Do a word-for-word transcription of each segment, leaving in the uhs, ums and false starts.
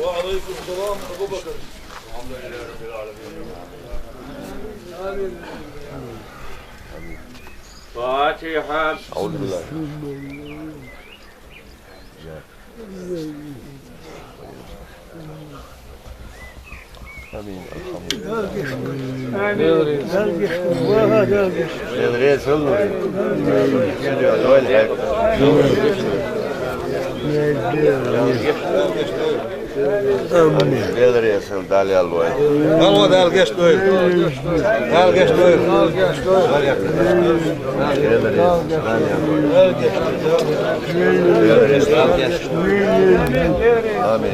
وعليكم السلام أبو بكر. الحمد لله رب العالمين. آمين. فاتحة. أعوذ بالله. آمين. الحمد لله. Belediye sallıyor. Geliyor, öyle. Amin. Belediye sallıyor, Dalya Loy. Dalya geçti öyle. Dalya geçti öyle. Dalya geçti öyle. Dalya geçti öyle. Amin.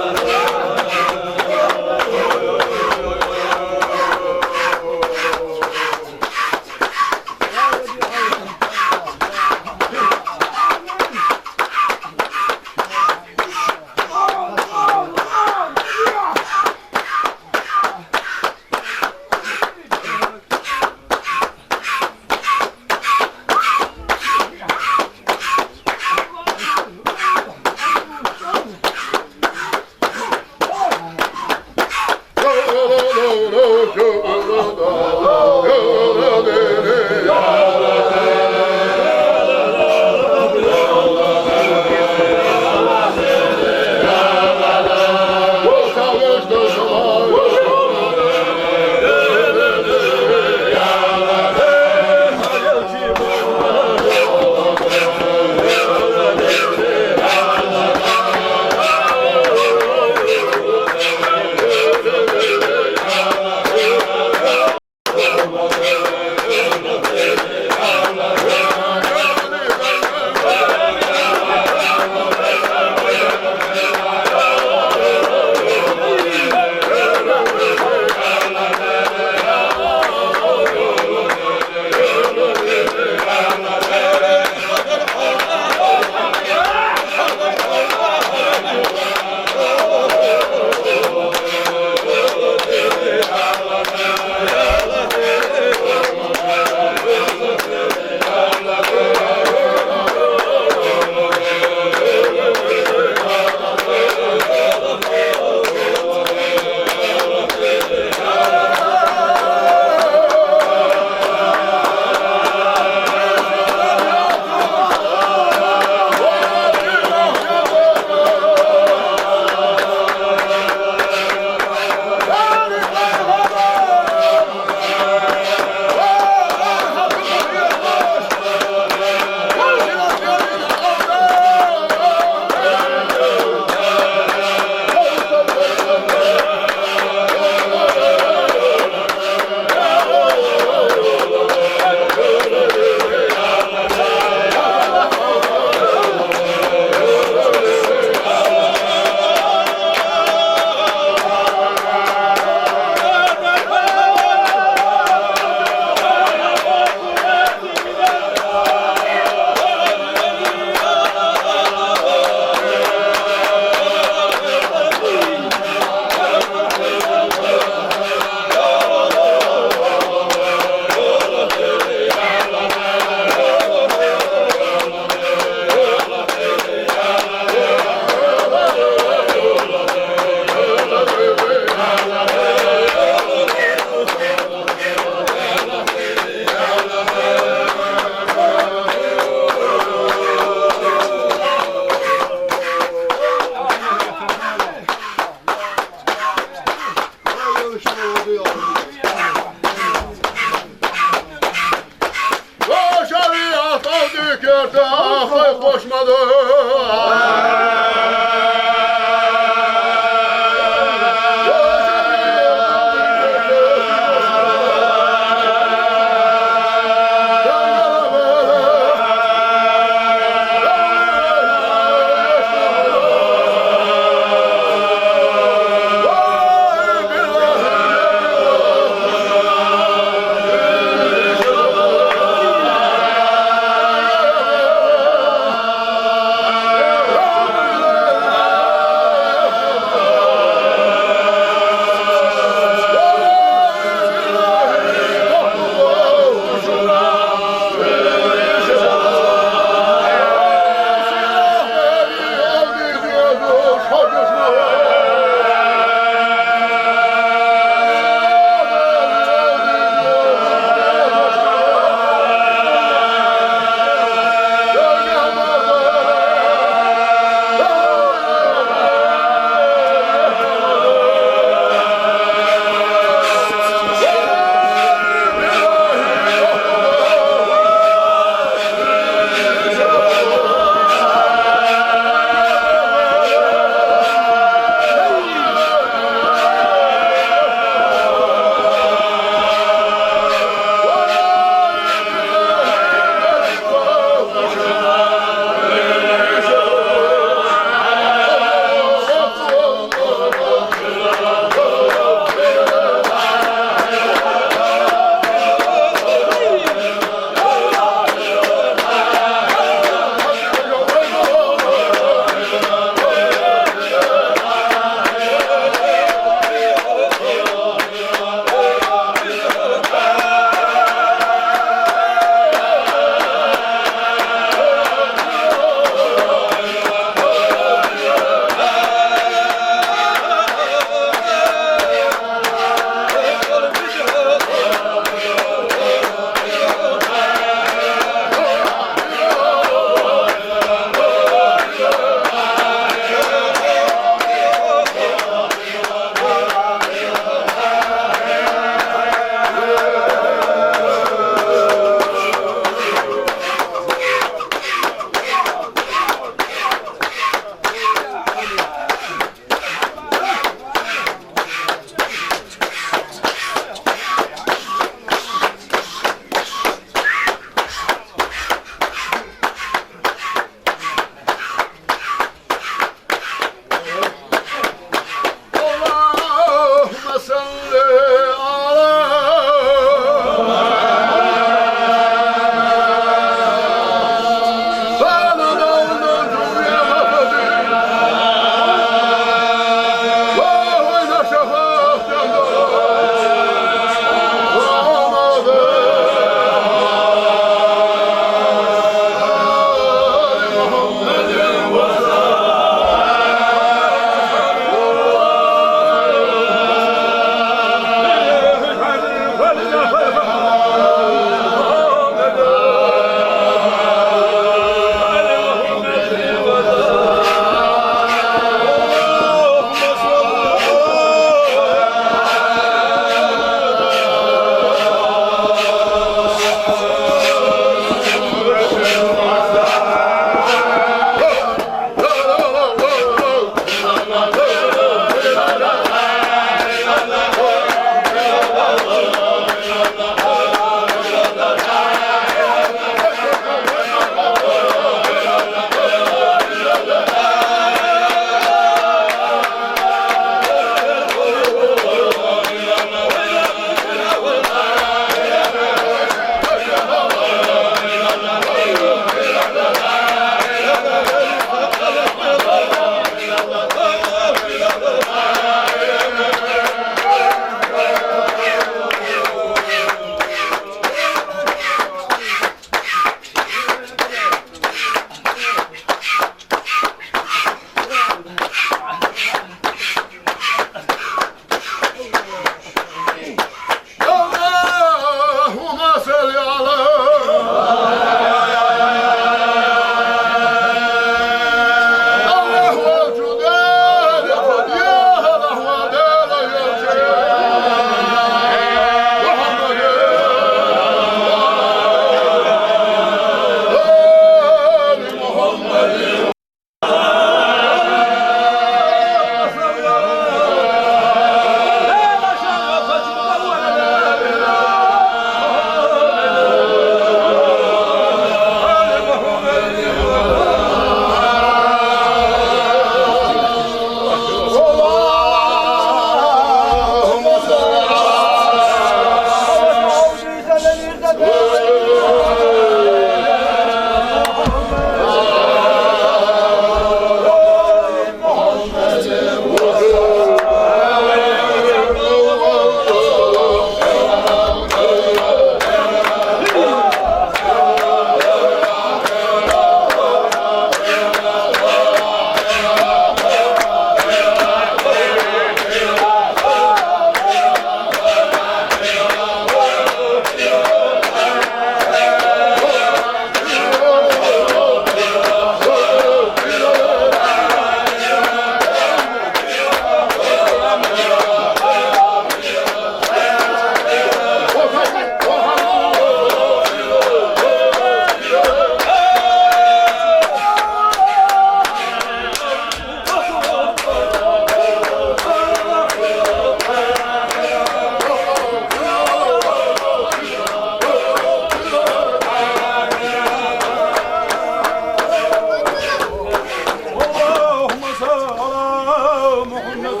محمد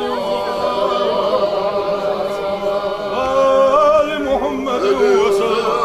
وآل محمد وسلم.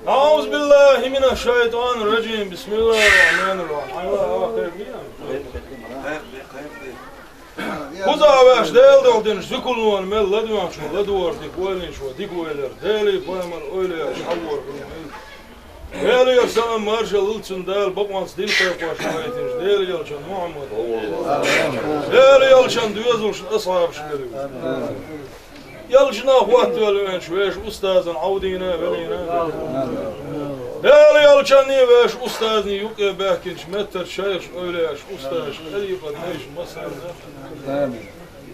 أعوذ بالله من الشيطان الرجيم. بسم الله الرحمن الرحيم. Кхузахь ваьш Делан дуьхьа динчу зуькалонан мел ладоьгӀначу ладогӀарш дика ойланаш ву, дика ойлар, Делий пайхамар ойла еш хьавор хилла мел. Делера салам маршалла луьйцун Дала бакъонца дин кхайкхош вайтинчу Делан элчан Мухьаммад. Делан элчан доьзалшна асхьабаш мел ву. Ялчанах хӀоттавелла веанчу вешан устазан Ӏавдийна а, велийна а. Делан ялчанний вешан устазний юкъе баьхкинчу меттарчу шайхаш, эвлаяаш, устазаш, тӀарикъат дайша массарна.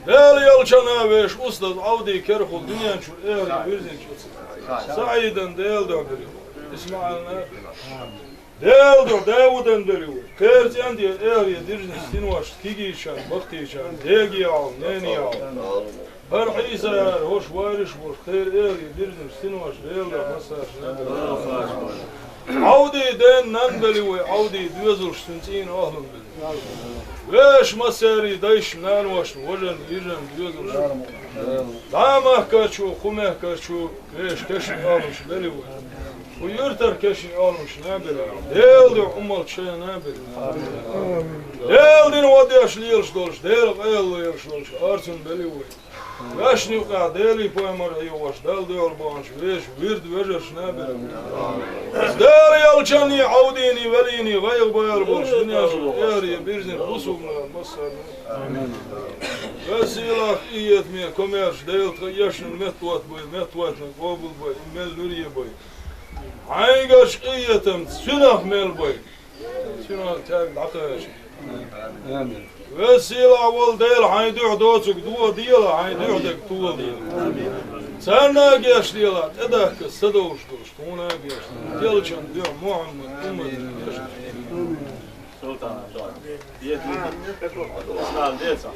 Делан ялчанна вешан устаз Ӏавдий керахула дуьнен чуьра эхарте вирзинчу Саидан Делан дуьхьа бери. ИсмаӀилна Делан дуьхьа Даудан бери ву. Кхеран цӀен де эхарте дирзинчу синошна кегийчарна, баккхийчарна, деге хьалха, нене хьалха. ХӀара Ӏийса яра хӀорш вариш а волуш, кхеран эхарте дирзинчу синошна Делан дуьхьа массаршна а бери. Ӏавдий ден нанна бери вай, Ӏавдий доьзалш цуьнан цӀийнан охьалун бери. Вешан массерий дайшна, наношна, важарна, йижарна доьзалш. ДӀа махкарчу, кху мехкарчу, вешан кешнийн олуш бери вай. Кху юьртара кешнийн олуш набери. Делан дуьхьа уммалчу шайна набери. Делан дин гӀо деш лелаш долуш, Делан къайла лелаш долуш, орцун бери вай. Вешан юкъахь Делий пайхамар хьехош, Далла доьхур баханчу вешан вирд вежарш набери. Делан ялчанний, Ӏавдийний, велийний гӀайгӀа баьлла болуш дуьнен чуьра эхарте бирзина бусулба нах массарна. Веза-сийлахь, къинхетаме, комаьрша Дела тхан эшнарг меттахӀоттабой, меттахӀоттанарг къобалбой, мел луьра ебой. Хьайгаш къинхетамца цуьнах мел бой. Цуьнах цаьрга дӀакхача. Амин. Веза-сийлахь волу Дела, хьайн дуьхьа доцург дохаделахь, хьайн дуьхьа дерг тохаделахь. Царна а гечделахь, тӀедахка ца довлуш долуш, тхуна а гечделахь. Делчан дуьхьа Мухьаммад умматана гечделахь. Султан, Исмаил, деца.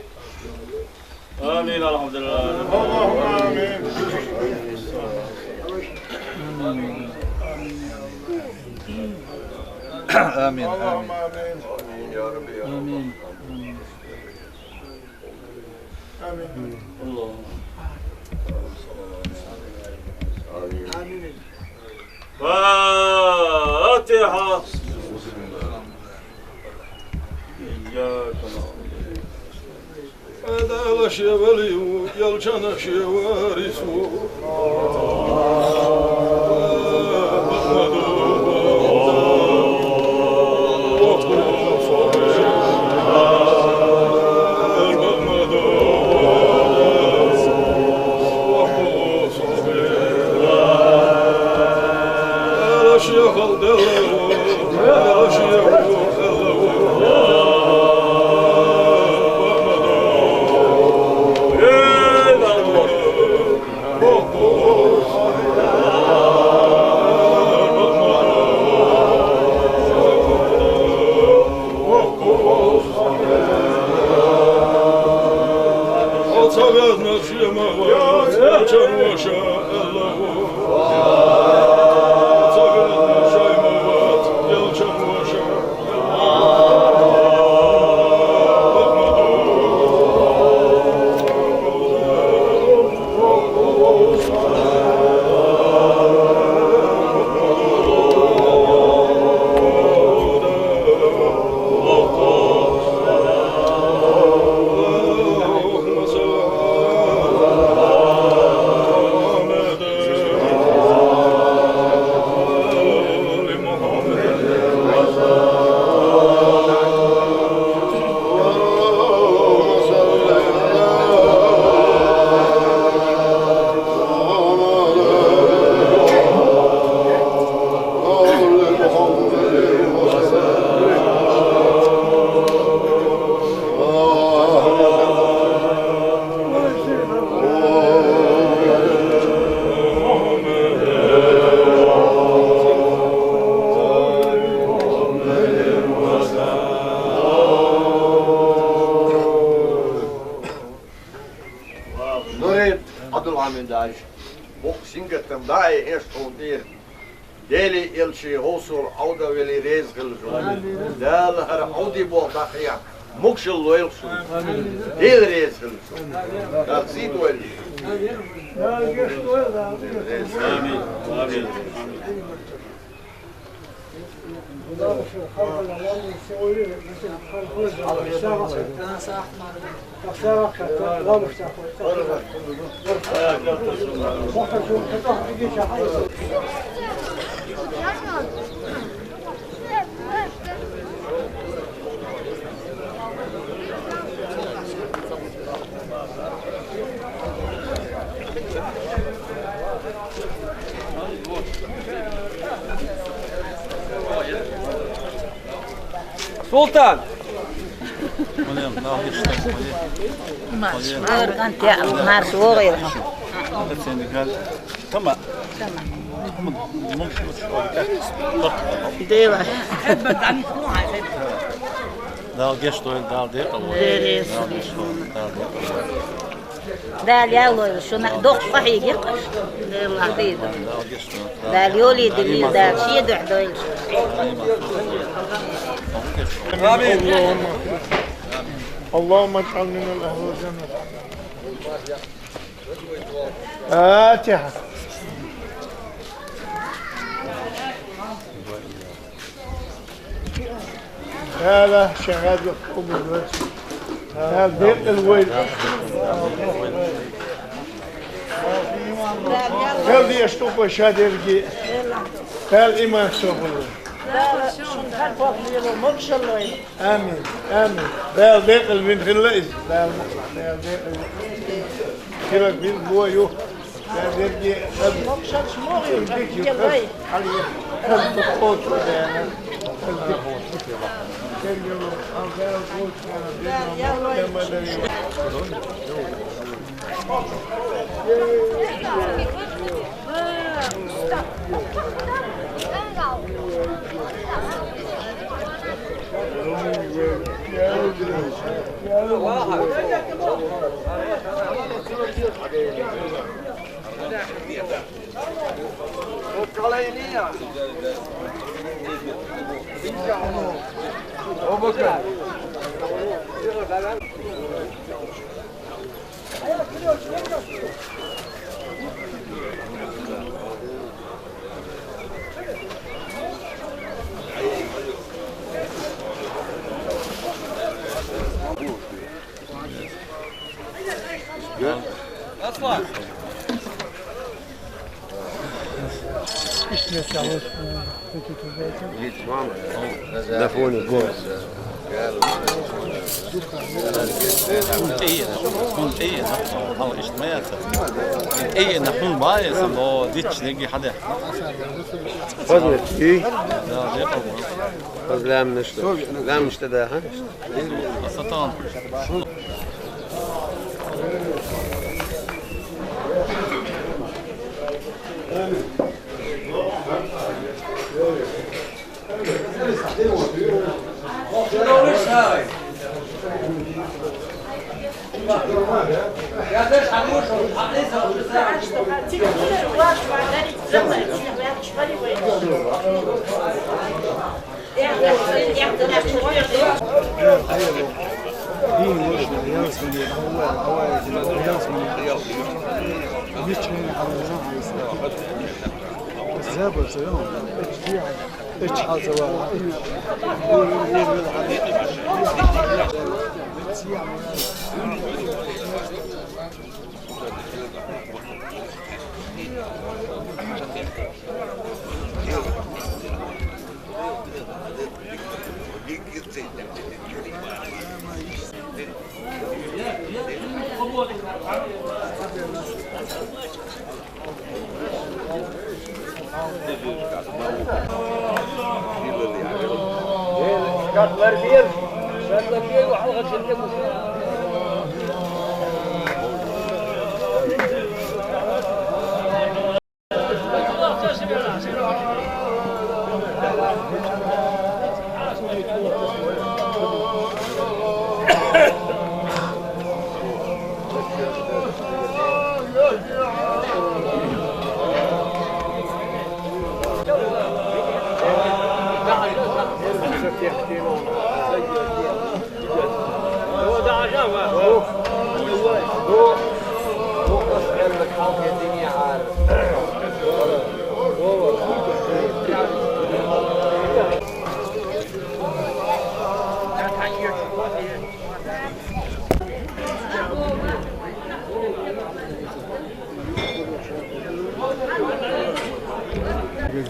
Амин, алхьамдулиллах. Аллахумма амин. Амин, амин. Аллахумма амин. Амин. Амин. Амин. Фатихьа. Дала шен вали ву, ялчанах шен варис ву. Гаттам дӀаайхьеш тхона тӀера. Делий, элчий хьовсал Ӏовдал велий реза хилва шуна. Дала хӀара Ӏовдий болх дӀахьехь, могашалла лойла шуна. Дела реза хилва шуна. Дала сий дойла. Амин. Амин. Султан! Марш, марш, вогӀийла. Тамам. Дела. Дала гечдойла, Дала декъал войла. Дала гечдойла, Дала декъал войла. Дала ялойла шуна, доккха къахьега кхаш. Дела. Дала гечдойла. Дала йолий дилийла, Дала шен дуьхьа дойла шуна. آمين. اللهم اجعل من أهل الجنة. الفاتحة. هذا شغال يقوم بالوجه. هذا ضيق الويل. هذا يشتوك وشادر جي. هذا الإيمان سوف. Амин, амин. Дала декъал вина хилла иза. Дала, Дала декъал вина хилла иза. Бо ю. Дала дерриге хаза. Мокшалш мохи, дерриге вай. Хаза кхочу Дала. Хаза кхочу. На фоне голос. Хьун тӀе еана, хьун тӀе еана, хьал иштта ма яц. ТӀе еана хьун бан еза, но дитча дерриге хьадаьхьа. Хоза меттиг. Да, декъал. Хоза лаьмнаш ду. Лаьмнаш тӀе дахьа. Аса тан.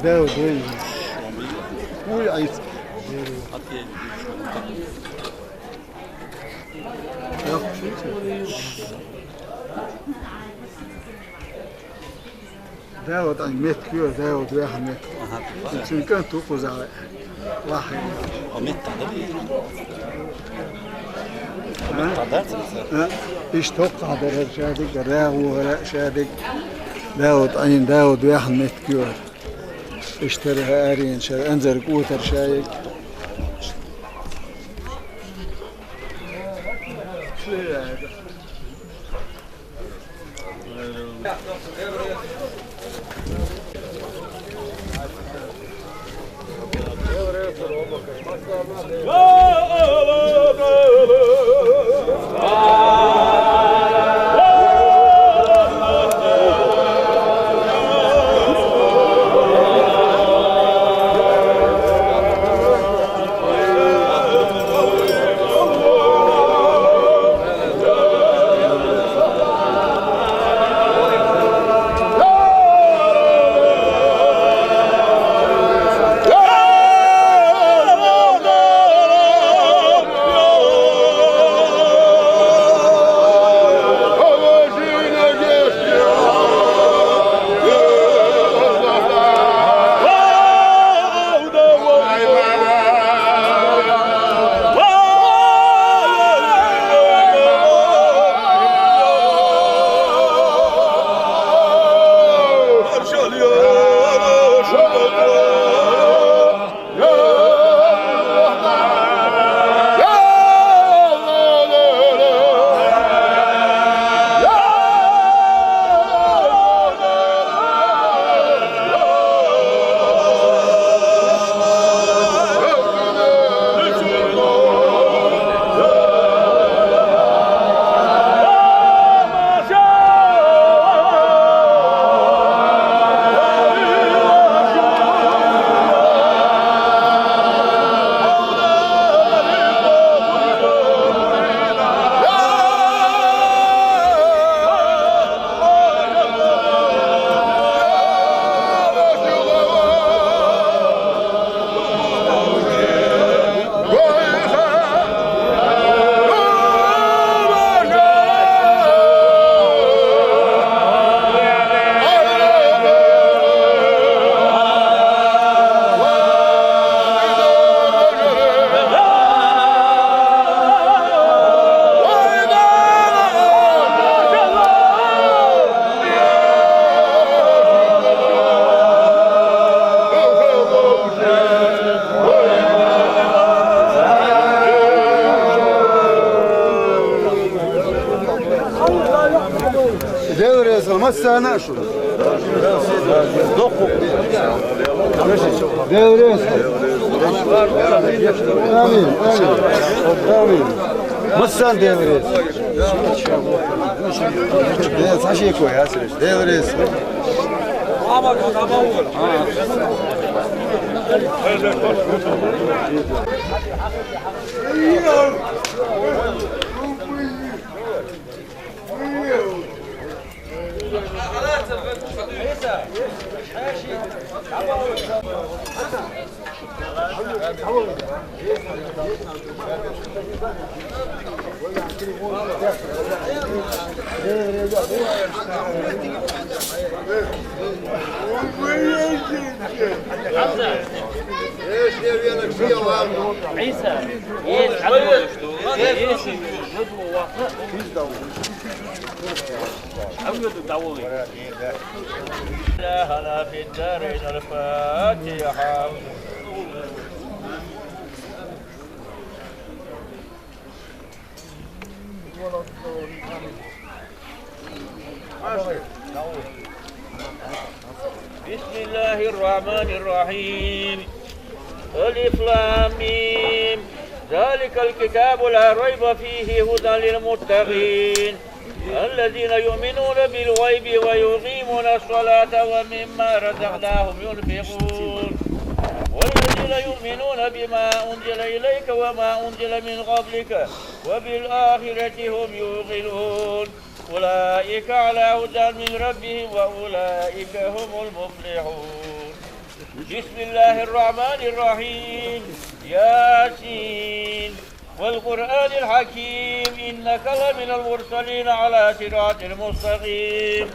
Dawud, wi. Wi, ait. Yok, şu. Дауд ан меттиг ю, Дауд ваьха меттиг. Аха. Цуьнан кӀант ву кхузахь вахьа. О, меттиг хьадар? А? Хьадар ца хьадар? А? Иштта хӀокхахь дара шадерг, рагӀу хӀара шадерг. Дауд Ӏийна, Дауд ваьхна меттиг ю хӀара. Иштта хӀара аренаш, хӀара анзар кӀотар шайиг. Деврез, массана шу. Деврез. Амин, амин. Амин. Массан деврез. Деврез, хаши кой, асреш. Деврез. عيسى، إيه، عدو. إيه، عدو. عدو، دعوة. لا، لا، في الدارين الفاتحة. بسم الله الرحمن الرحيم. ألف لام ميم. ذلك الكتاب لا ريب فيه هدى للمتقين الذين يؤمنون بالغيب ويقيمون الصلاة ومما رزقناهم ينفقون والذين يؤمنون بما أنزل إليك وما أنزل من قبلك وبالآخرة هم يوقنون أولئك على هدى من ربهم وأولئك هم المفلحون بسم الله الرحمن الرحيم ياسين والقرآن الحكيم إنك لمن المرسلين على صراط مستقيم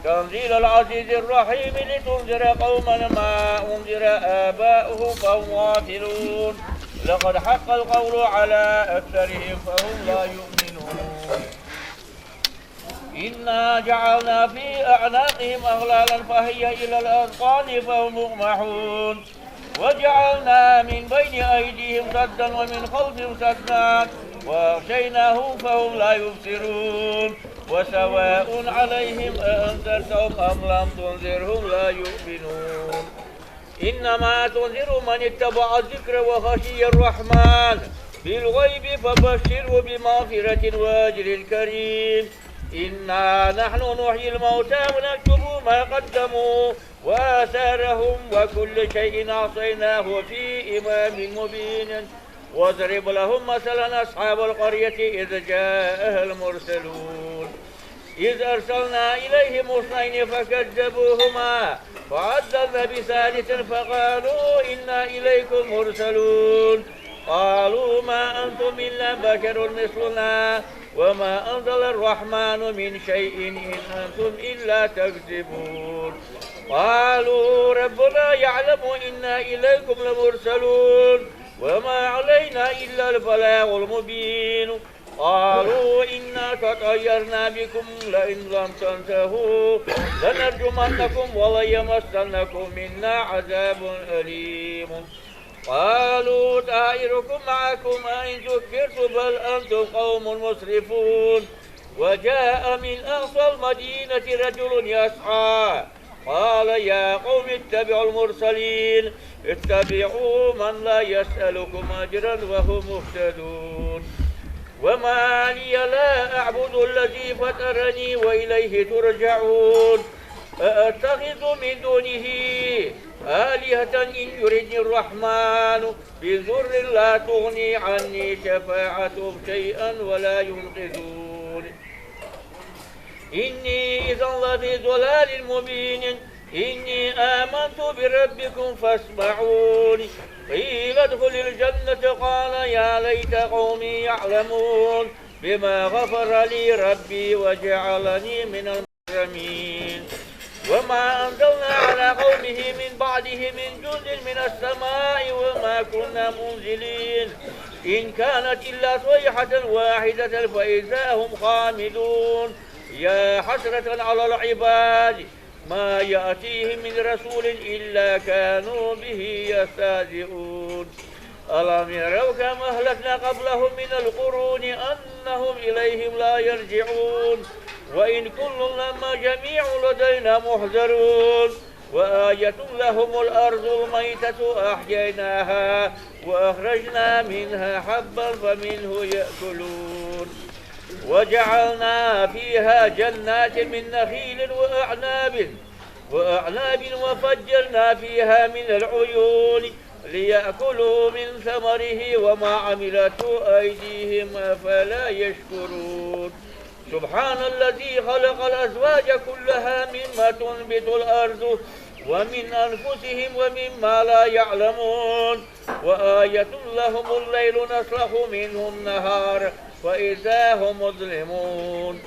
تنزيل العزيز الرحيم لتنذر قوما ما أنذر آباؤهم فهم غافلون لقد حق القول على أكثرهم فهم لا يؤمنون إنا جعلنا في أعناقهم أغلالا فهي إلى الأذقان فهم مقمحون وجعلنا من بين أيديهم سدا ومن خلفهم سدا وأغشيناهم فهم لا يبصرون وسواء عليهم أأنذرتهم أم لم تنذرهم لا يؤمنون إنما تنذر من اتبع الذكر وخشي الرحمن بالغيب فبشره بمغفرة وأجر كريم إنا نحن نحيي الموتى ونكتب ما قدموا وآثارهم وكل شيء أحصيناه في إمام مبين واضرب لهم مثلا أصحاب القرية إذ جاءها المرسلون إذ أرسلنا إليهم اثنين فكذبوهما فعززنا بثالث فقالوا إنا إليكم مرسلون قالوا ما أنتم إلا بشر مثلنا وما أنزل الرحمن من شيء إن أنتم إلا تكذبون قالوا ربنا يعلم إنا إليكم لمرسلون وما علينا إلا البلاغ المبين قالوا إنا تطيرنا بكم لئن لم تنتهوا لنرجمنكم وليمسنكم منا عذاب أليم قالوا طائركم معكم أئن ذكرتم بل أنتم قوم مسرفون وجاء من أقصى المدينة رجل يسعى قال يا قوم اتبعوا المرسلين اتبعوا من لا يسألكم أجرا وهم مهتدون وما لي لا أعبد الذي فطرني وإليه ترجعون أأتخذ من دونه آلهة إن يردني الرحمن بضر لا تغني عني شفاعتهم شيئا ولا ينقذون إني إذا لفي ضلال مبين إني آمنت بربكم فاسمعون قيل ادخل الجنة قال يا ليت قومي يعلمون بما غفر لي ربي وجعلني من المكرمين وما أنزلنا على قومه من بعده من جند من السماء وما كنا منزلين إن كانت إلا صيحة واحدة فإذا هم خامدون يا حسرة على العباد ما يأتيهم من رسول إلا كانوا به يستهزئون ألم يروا كم أهلكنا قبلهم من القرون أنهم إليهم لا يرجعون وإن كل لما جميع لدينا محضرون وآية لهم الأرض الميتة أحييناها وأخرجنا منها حبا فمنه يأكلون وجعلنا فيها جنات من نخيل وأعناب وأعناب وفجرنا فيها من العيون ليأكلوا من ثمره وما عملته أيديهم أفلا يشكرون سبحان الذي خلق الأزواج كلها مما تنبت الأرض ومن أنفسهم ومما لا يعلمون وآية لهم الليل نسلخ منه النهار فإذا هم مظلمون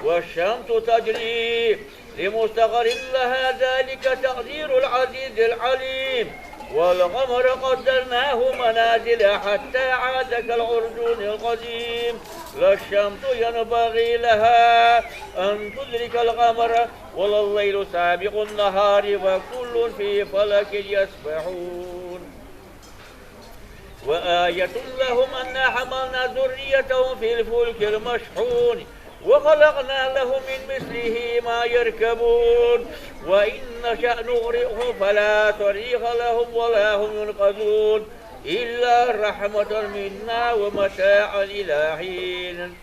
والشمس تجري لمستقر لها ذلك تقدير العزيز العليم والقمر قدرناه منازل حتى عاد كالعرجون القديم لا الشمس ينبغي لها أن تدرك القمر ولا الليل سابق النهار وكل في فلك يسبحون وآية لهم أنا حملنا ذريتهم في الفلك المشحون وخلقنا لهم من مثله ما يركبون وإن نشأ نغرقهم فلا صريخ لهم ولا هم ينقذون إلا رحمة منا ومتاعا إلى حين.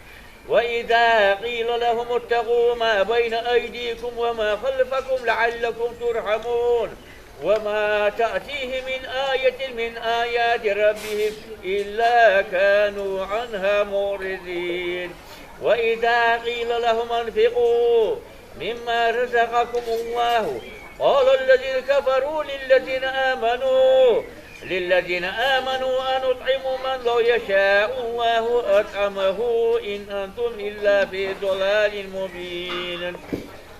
وإذا قيل لهم اتقوا ما بين أيديكم وما خلفكم لعلكم ترحمون. وما تأتيهم من آية من آيات ربهم إلا كانوا عنها معرضين. وإذا قيل لهم أنفقوا مما رزقكم الله قال الذين كفروا للذين آمنوا للذين آمنوا أنطعم من لو يشاء الله أطعمه إن أنتم إلا في ضلال مبين.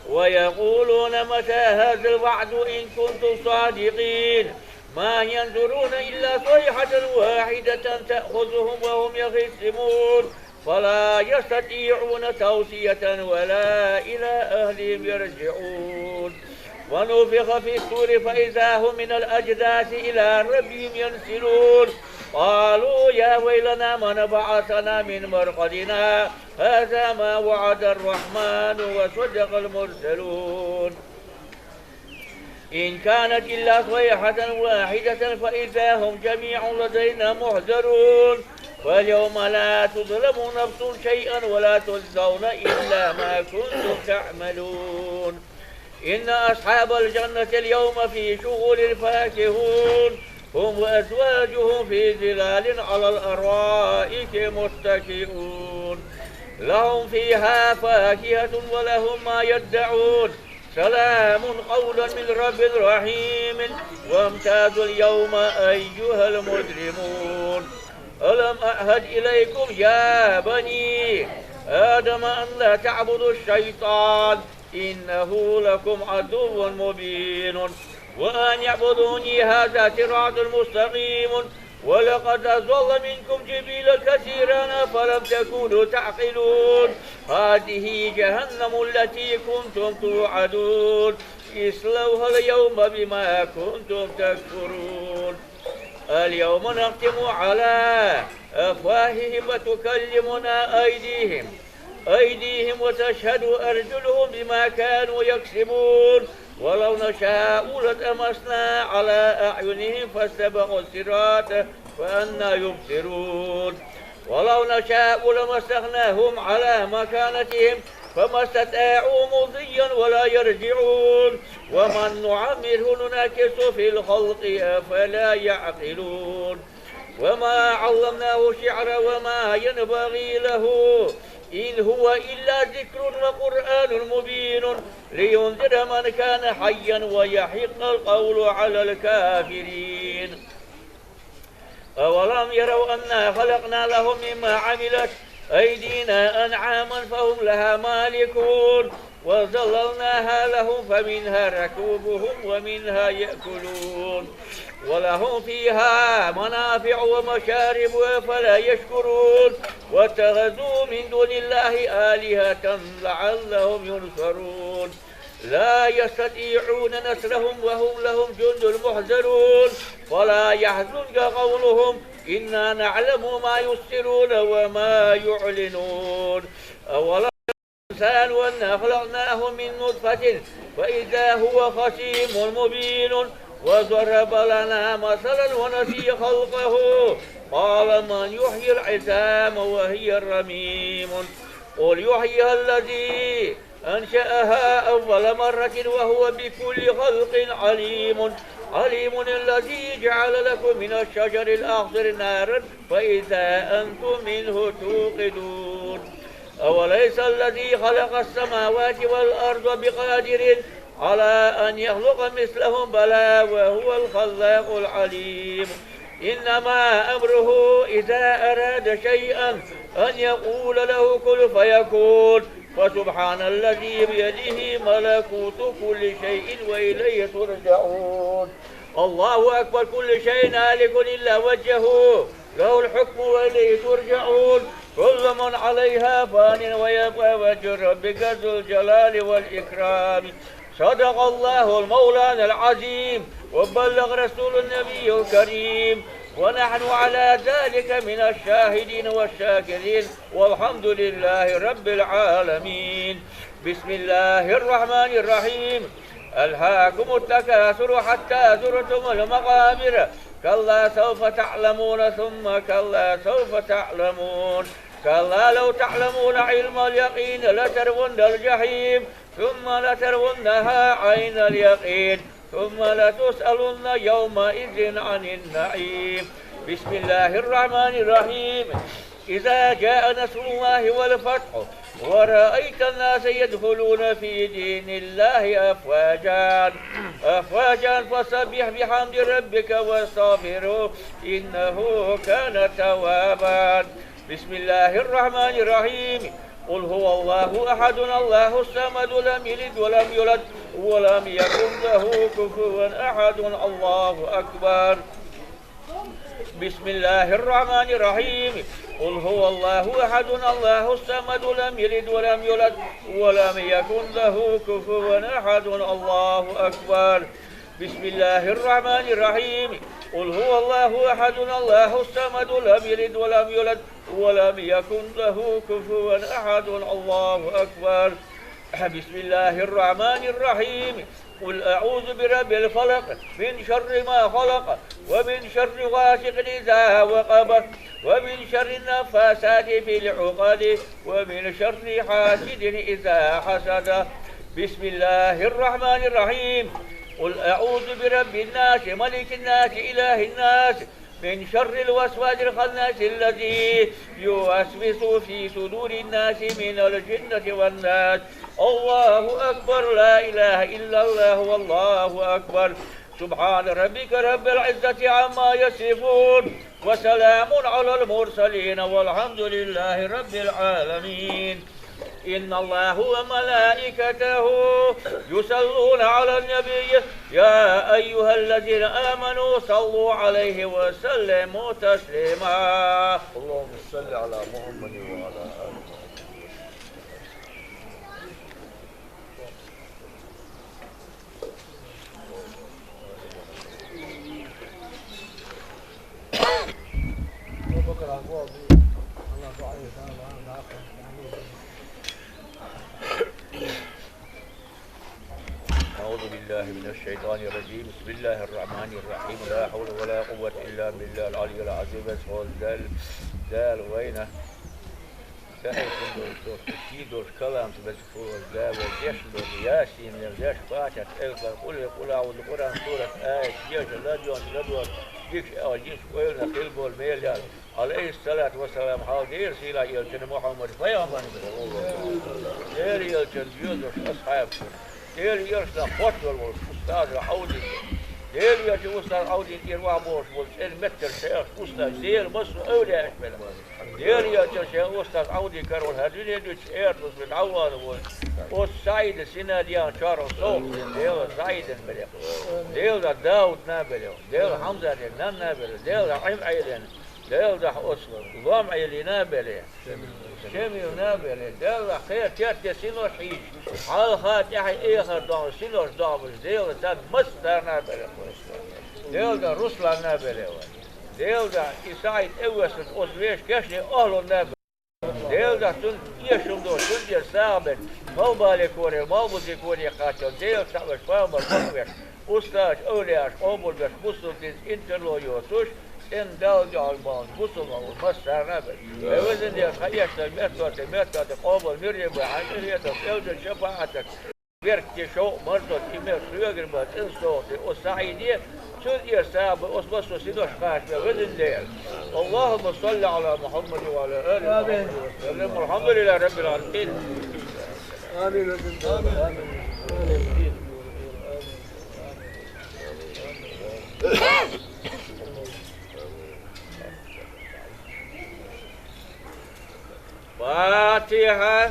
ويقولون متى هذا الوعد إن كنتم صادقين. ما ينظرون إلا صيحة واحدة تأخذهم وهم يخصمون. فلا يستطيعون توصية ولا إلى أهلهم يرجعون. ونفخ في الصور فإذا هم من الأجداث إلى ربهم ينسلون. قالوا يا ويلنا من بعثنا من مرقدنا هذا ما وعد الرحمن وصدق المرسلون. إن كانت إلا صيحة واحدة فإذا هم جميع لدينا محضرون. فاليوم لا تظلم نفس شيئا ولا تجزون إلا ما كنتم تعملون. إن أصحاب الجنة اليوم في شغل فاكهون. هم وأزواجهم في ظلال على الأرائك متكئون. لهم فيها فاكهة ولهم ما يدعون. سلام قولا من رب رحيم. وامتازوا اليوم أيها المجرمون. ألم أعهد إليكم يا بني آدم أن لا تعبدوا الشيطان إنه لكم عدو مبين. وأن اعبدوني هذا صراط مستقيم. ولقد أضل منكم جبلا كثيرا أفلم تكونوا تعقلون. هذه جهنم التي كنتم توعدون. اصلوها اليوم بما كنتم تكفرون. اليوم نختم على أفواههم وتكلمنا أيديهم أيديهم وتشهد أرجلهم بما كانوا يكسبون. ولو نشاء لطمسنا على أعينهم فاستبقوا الصراط فأنى يبصرون. ولو نشاء لمسخناهم على مكانتهم فما استطاعوا مضيا ولا يرجعون. ومن نعمره ننكسه في الخلق أفلا يعقلون. وما علمناه الشعر وما ينبغي له. إن هو إلا ذكر وقرآن مبين. لينذر من كان حيا ويحق القول على الكافرين. أولم يروا أنا خلقنا لهم مما عملت أيدينا أنعاما فهم لها مالكون. وذللناها لهم فمنها ركوبهم ومنها يأكلون. ولهم فيها منافع ومشارب أفلا يشكرون. واتخذوا من دون الله آلهة لعلهم ينصرون. لا يستطيعون نصرهم وهم لهم جند محضرون. فلا يحزنك قولهم إنا نعلم ما يسرون وما يعلنون. أولم الإنسان أنا خلقناه من نطفة فإذا هو خصيم مبين. وضرب لنا مثلا ونسي خلقه. قال من يحيي العظام وهي رميم. قل يحييها الذي أنشأها أول مرة وهو بكل خلق عليم. عليم الذي جعل لكم من الشجر الأخضر نارا فإذا أنتم منه توقدون. أوليس الذي خلق السماوات والأرض بقادر على أن يخلق مثلهم؟ بلى وهو الخلاق العليم. إنما أمره إذا أراد شيئا أن يقول له كن فيكون. فسبحان الذي بيده ملكوت كل شيء وإليه ترجعون. الله أكبر، كل شيء هالك إلا وجهه، له الحكم وإليه ترجعون. كل من عليها فان ويبقى وجه ربك ذو الجلال والإكرام. صدق الله المولانا العظيم وبلغ رسول النبي الكريم ونحن على ذلك من الشاهدين والشاكرين والحمد لله رب العالمين. بسم الله الرحمن الرحيم. ألهاكم التكاثر حتى زرتم المقابر كلا سوف تعلمون ثم كلا سوف تعلمون. كلا لو تعلمون علم اليقين لترون الجحيم ثم لترونها عين اليقين ثم لتسألن يومئذ عن النعيم. بسم الله الرحمن الرحيم. إذا جاء نصر الله والفتح ورأيت الناس يدخلون في دين الله أفواجا أفواجا فسبح بحمد ربك واستغفره إنه كان توابا. بسم الله الرحمن الرحيم. قل هو الله أحد الله الصمد لم يلد ولم يولد ولم يكن له كفوا أحد. الله أكبر. بسم الله الرحمن الرحيم. قل هو الله أحد الله الصمد لم يلد ولم يولد ولم يكن له كفوا أحد. الله أكبر. بسم الله الرحمن الرحيم. قل هو الله أحد الله الصمد لم يلد ولم يولد ولم يكن له كفوا أحد. الله أكبر. بسم الله الرحمن الرحيم. قل أعوذ برب الفلق، من شر ما خلق، ومن شر غاسق إذا وقب، ومن شر النفاثات في العقد، ومن شر حاسد إذا حسد. بسم الله الرحمن الرحيم. قل أعوذ برب الناس، ملك الناس، إله الناس، من شر الوسواس الخناس الذي يوسوس في صدور الناس من الجنة والناس. الله أكبر، لا إله إلا الله، والله أكبر. سبحان ربك رب العزة عما يصفون، وسلام على المرسلين، والحمد لله رب العالمين. إن الله وملائكته يصلون على النبي، يا أيها الذين آمنوا صلوا عليه وسلموا تسليما. اللهم صل على محمد وعلى آل محمد. أعوذ بالله من الشيطان الرجيم. بسم الله الرحمن الرحيم. لا حول ولا قوة إلا بالله العلي العظيم. Бес хьола Дала, Дала вайна даийтина долуш, долуш, кхий долуш калам ца беза хьола Дала, вай дешна долу Ясин, вай дешна Фатихьат, элпа, къуле, къулаъуду, Къуръан сурат, аят, дешна, ладоьгӀна, ладоьгӀна, дикачу аьлла, динчу ойланах хила болу мел ял. Ӏалайхиссалату вассалам, хьал Делан сийлахь элчана Мухьаммад пайхамарна бен. Делан элчан доьзалш, асхьабаш, Делан элчанах хоттавелла волуш устаза Ӏовдин. Делан элчан устаз Ӏовдин тӀера вахьа бохуш волу цӀена меттара шайх устаз, Делан массо а эвлияаш белла. Делан элчан шен устаз Ӏовдин карор хӀара дуьне дуьйцуш, эрна уьш дӀавахана волу. Оцу СаӀида Синадиан чорах сов, Делан СаӀидана беле. Делан Даудна беле. Делан Хьамзатан нанна беле. Делан Ӏим Ӏелина. Делан оцу Лом Ӏелина беле. Шемилна беле. Делан кхера тетте синош хьийзаш. Хьалха тӀаьхьа эхар догӀмаш, синош догӀмаш. Делан царна массарна беле. Делан Русланна беле вай. Делан и СаӀид тӀевоьссинчу оцу вешан кешнийн охӀлунна беле. Делан цунна эшам долуш, цуьнан тӀера сагӀа беш, малхбале коре, малхбузе коре кхаччалц, Делан цхьаъ веш, пайхамар бакъвеш, устазаш, эвлияаш къобалбеш, бусалба динца интерло йоцуш, цӀена Далла дуьхьал баханчу бусалба ву массарна а беш. Вай везан Дела, тхан эшам меттахь, меттахь къобал муьрре бой, хьан къинхетам, элчан шапаӀатах, беркате, шовкъ-марзо, и мел соьгара бан цӀена стоху тӀе оцу СаӀиде, цуьнан тӀера сагӀа беш, оцу массо а синош кхача беш, везан Дела. اللهم صل على محمد وعلى آل محمد وسلم. والحمد لله رب العالمين. آمين. فاتحة.